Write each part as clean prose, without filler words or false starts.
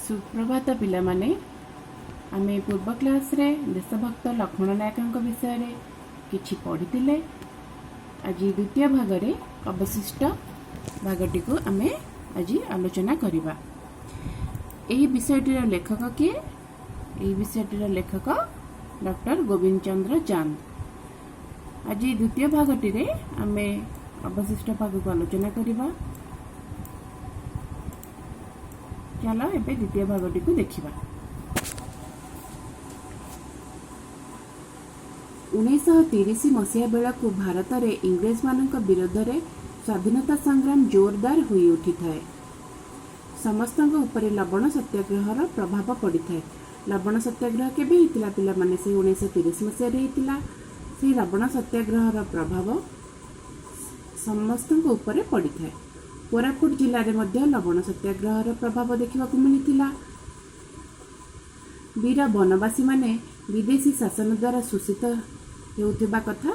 ସୁପ୍ରଭାତ ପିଲାମାନେ। ଆମେ ପୂର୍ବ କ୍ଲାସ୍ରେ ଦେଶଭକ୍ତ ଲକ୍ଷ୍ମଣ ନାୟକଙ୍କ ବିଷୟରେ କିଛି ପଢ଼ିଥିଲେ। ଆଜି ଦ୍ୱିତୀୟ ଭାଗରେ ଅବଶିଷ୍ଟ ଭାଗଟିକୁ ଆମେ ଆଜି ଆଲୋଚନା କରିବା। ଏହି ବିଷୟଟିର ଲେଖକ କିଏ? ଏହି ବିଷୟଟିର ଲେଖକ ଡକ୍ଟର ଗୋବିନ୍ଦ ଚନ୍ଦ୍ର ଚାନ୍ଦ। ଆଜି ଦ୍ୱିତୀୟ ଭାଗଟିରେ ଆମେ ଅବଶିଷ୍ଟ ଭାଗକୁ ଆଲୋଚନା କରିବା। ଚାଲ, ଏବେ ଦ୍ୱିତୀୟ ଭାଗଟିକୁ ଦେଖିବା। 1930 ମସିହା ବେଳକୁ ଭାରତରେ ଇଂରେଜମାନଙ୍କ ବିରୋଧରେ ସ୍ୱାଧୀନତା ସଂଗ୍ରାମ ଜୋରଦାର ହୋଇଉଠିଥାଏ। ସମସ୍ତଙ୍କ ଉପରେ ଲବଣ ସତ୍ୟାଗ୍ରହର ପ୍ରଭାବ ପଡ଼ିଥାଏ। ଲବଣ ସତ୍ୟାଗ୍ରହ କେବେ ହେଇଥିଲା ପିଲାମାନେ? ସେଇ 1930 ମସିହାରେ ହେଇଥିଲା। ସେଇ ଲବଣ ସତ୍ୟାଗ୍ରହର ପ୍ରଭାବ ସମସ୍ତଙ୍କ ଉପରେ ପଡ଼ିଥାଏ। କୋରାପୁଟ ଜିଲ୍ଲାରେ ମଧ୍ୟ ଲବଣ ସତ୍ୟାଗ୍ରହର ପ୍ରଭାବ ଦେଖିବାକୁ ମିଳିଥିଲା। ବୀର ବନବାସୀମାନେ ବିଦେଶୀ ଶାସନ ଦ୍ୱାରା ଶୋଷିତ ହେଉଥିବା କଥା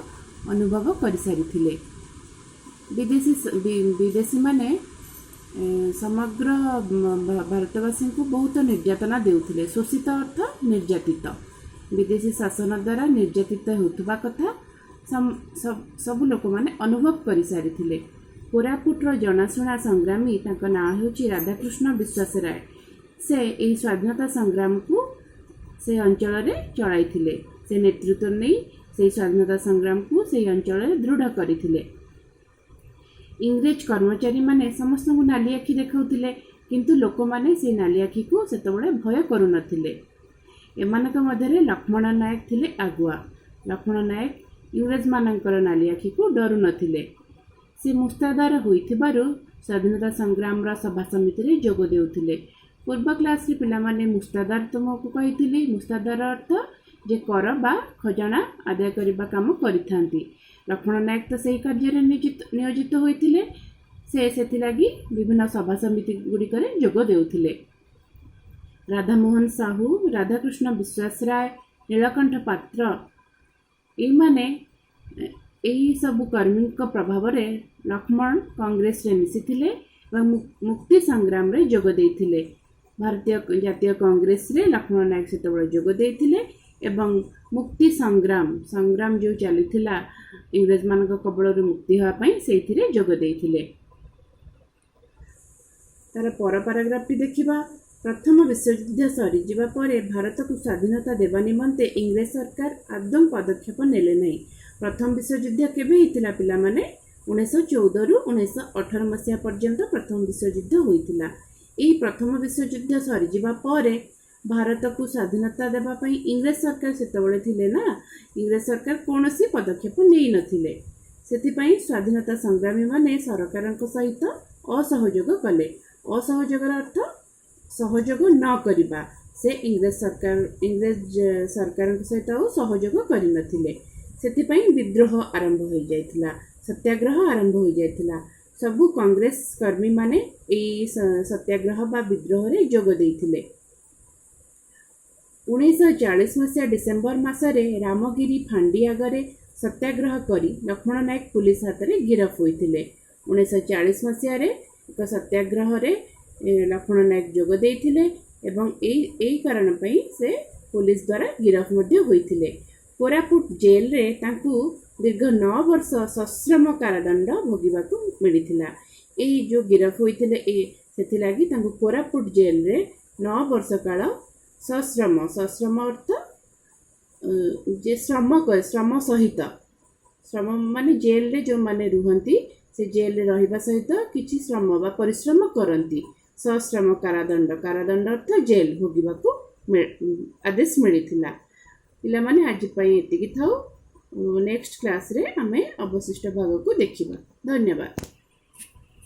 ଅନୁଭବ କରିସାରିଥିଲେ। ବିଦେଶୀମାନେ ସମଗ୍ର ଭାରତବାସୀଙ୍କୁ ବହୁତ ନିର୍ଯାତନା ଦେଉଥିଲେ। ଶୋଷିତ ଅର୍ଥ ନିର୍ଯାତିତ। ବିଦେଶୀ ଶାସନ ଦ୍ୱାରା ନିର୍ଯାତିତ ହେଉଥିବା କଥା ସବୁ ଲୋକମାନେ ଅନୁଭବ କରିସାରିଥିଲେ। କୋରାପୁଟର ଜଣାଶୁଣା ସଂଗ୍ରାମୀ, ତାଙ୍କ ନାଁ ହେଉଛି ରାଧାକୃଷ୍ଣ ବିଶ୍ୱାସ ରାୟ। ସେ ଏହି ସ୍ୱାଧୀନତା ସଂଗ୍ରାମକୁ ସେ ଅଞ୍ଚଳରେ ଚଳାଇଥିଲେ। ସେ ନେତୃତ୍ୱ ନେଇ ସେହି ସ୍ୱାଧୀନତା ସଂଗ୍ରାମକୁ ସେହି ଅଞ୍ଚଳରେ ଦୃଢ଼ କରିଥିଲେ। ଇଂରେଜ କର୍ମଚାରୀମାନେ ସମସ୍ତଙ୍କୁ ନାଲି ଆଖି ଦେଖାଉଥିଲେ, କିନ୍ତୁ ଲୋକମାନେ ସେଇ ନାଲି ଆଖିକୁ ସେତେବେଳେ ଭୟ କରୁନଥିଲେ। ଏମାନଙ୍କ ମଧ୍ୟରେ ଲକ୍ଷ୍ମଣ ନାୟକ ଥିଲେ ଆଗୁଆ। ଲକ୍ଷ୍ମଣ ନାୟକ ଇଂରେଜମାନଙ୍କର ନାଲି ଆଖିକୁ ଡରୁନଥିଲେ। ସେ ମୁସ୍ତାଦାର ହୋଇଥିବାରୁ ସ୍ୱାଧୀନତା ସଂଗ୍ରାମର ସଭା ସମିତିରେ ଯୋଗ ଦେଉଥିଲେ। ପୂର୍ବ କ୍ଲାସରେ ପିଲାମାନେ, ମୁସ୍ତାଦାର ତୁମକୁ କହିଥିଲି। ମୁସ୍ତାଦାର ଅର୍ଥ ଯେ କର ବା ଖଜଣା ଆଦାୟ କରିବା କାମ କରିଥାନ୍ତି। ଲକ୍ଷ୍ମଣ ନାୟକ ତ ସେହି କାର୍ଯ୍ୟରେ ନିୟୋଜିତ ହୋଇଥିଲେ। ସେ ସେଥିଲାଗି ବିଭିନ୍ନ ସଭା ସମିତି ଗୁଡ଼ିକରେ ଯୋଗ ଦେଉଥିଲେ। ରାଧାମୋହନ ସାହୁ, ରାଧାକୃଷ୍ଣ ବିଶ୍ୱାସ ରାୟ, ନୀଳକଣ୍ଠ ପାତ୍ର, ଏଇମାନେ, ଏହି ସବୁ କର୍ମୀଙ୍କ ପ୍ରଭାବରେ ଲକ୍ଷ୍ମଣ କଂଗ୍ରେସରେ ମିଶିଥିଲେ ଏବଂ ମୁକ୍ତି ସଂଗ୍ରାମରେ ଯୋଗ ଦେଇଥିଲେ। ଭାରତୀୟ ଜାତୀୟ କଂଗ୍ରେସରେ ଲକ୍ଷ୍ମଣ ନାୟକ ସେତେବେଳେ ଯୋଗ ଦେଇଥିଲେ ଏବଂ ମୁକ୍ତି ସଂଗ୍ରାମ ଯେଉଁ ଚାଲିଥିଲା ଇଂରେଜମାନଙ୍କ କବଳରୁ ମୁକ୍ତି ହେବା ପାଇଁ, ସେଇଥିରେ ଯୋଗ ଦେଇଥିଲେ। ତାର ପର ପାରାଗ୍ରାଫଟି ଦେଖିବା। ପ୍ରଥମ ବିଶ୍ୱଯୁଦ୍ଧ ସରିଯିବା ପରେ ଭାରତକୁ ସ୍ୱାଧୀନତା ଦେବା ନିମନ୍ତେ ଇଂରେଜ ସରକାର ଆଦୌ ପଦକ୍ଷେପ ନେଲେ ନାହିଁ। ପ୍ରଥମ ବିଶ୍ୱଯୁଦ୍ଧ କେବେ ହେଇଥିଲା ପିଲାମାନେ? 1914ରୁ 1918 ମସିହା ପର୍ଯ୍ୟନ୍ତ ପ୍ରଥମ ବିଶ୍ୱଯୁଦ୍ଧ ହୋଇଥିଲା। ଏହି ପ୍ରଥମ ବିଶ୍ୱଯୁଦ୍ଧ ସରିଯିବା ପରେ ଭାରତକୁ ସ୍ୱାଧୀନତା ଦେବା ପାଇଁ ଇଂରେଜ ସରକାର ସେତେବେଳେ ଥିଲେ ନା, ଇଂରେଜ ସରକାର କୌଣସି ପଦକ୍ଷେପ ନେଇନଥିଲେ। ସେଥିପାଇଁ ସ୍ୱାଧୀନତା ସଂଗ୍ରାମୀମାନେ ସରକାରଙ୍କ ସହିତ ଅସହଯୋଗ କଲେ। ଅସହଯୋଗର ଅର୍ଥ ସହଯୋଗ ନ କରିବା। ସେ ଇଂରେଜ ସରକାରଙ୍କ ସହିତ ଆଉ ସହଯୋଗ କରିନଥିଲେ। ସେଥିପାଇଁ ବିଦ୍ରୋହ ଆରମ୍ଭ ହୋଇଯାଇଥିଲା, ସତ୍ୟାଗ୍ରହ ଆରମ୍ଭ ହୋଇଯାଇଥିଲା। ସବୁ କଂଗ୍ରେସ କର୍ମୀମାନେ ଏଇ ସତ୍ୟାଗ୍ରହ ବା ବିଦ୍ରୋହରେ ଯୋଗ ଦେଇଥିଲେ। 1940 ମସିହା ଡିସେମ୍ବର ମାସରେ ରାମଗିରି ଫାଣ୍ଡି ଆଗରେ ସତ୍ୟାଗ୍ରହ କରି ଲକ୍ଷ୍ମଣ ନାୟକ ପୁଲିସ ହାତରେ ଗିରଫ ହୋଇଥିଲେ। 1940 ମସିହାରେ ଏକ ସତ୍ୟାଗ୍ରହରେ ଲକ୍ଷ୍ମଣ ନାୟକ ଯୋଗ ଦେଇଥିଲେ ଏବଂ ଏଇ କାରଣ ପାଇଁ ସେ ପୋଲିସ ଦ୍ୱାରା ଗିରଫ ମଧ୍ୟ ହୋଇଥିଲେ। କୋରାପୁଟ ଜେଲରେ ତାଙ୍କୁ ଦୀର୍ଘ 9 ବର୍ଷ ସଶ୍ରମ କାରାଦଣ୍ଡ ଭୋଗିବାକୁ ମିଳିଥିଲା। ଏଇ ଯେଉଁ ଗିରଫ ହୋଇଥିଲେ, ସେଥିଲାଗି ତାଙ୍କୁ କୋରାପୁଟ ଜେଲରେ 9 ବର୍ଷ କାଳ ସଶ୍ରମ, ସଶ୍ରମ ଅର୍ଥ ଯେ ଶ୍ରମ, ଶ୍ରମ ସହିତ, ଶ୍ରମ ମାନେ ଜେଲରେ ଯେଉଁମାନେ ରୁହନ୍ତି, ସେ ଜେଲରେ ରହିବା ସହିତ କିଛି ଶ୍ରମ ବା ପରିଶ୍ରମ କରନ୍ତି। ସଶ୍ରମ କାରାଦଣ୍ଡ, କାରାଦଣ୍ଡ ଅର୍ଥ ଜେଲ, ଭୋଗିବାକୁ ଆଦେଶ ମିଳିଥିଲା। ପିଲାମାନେ, ଆଜି ପାଇଁ ଏତିକି ଥାଉ। ନେକ୍ସଟ କ୍ଲାସରେ ଆମେ ଅବଶିଷ୍ଟ ଭାଗକୁ ଦେଖିବା। ଧନ୍ୟବାଦ।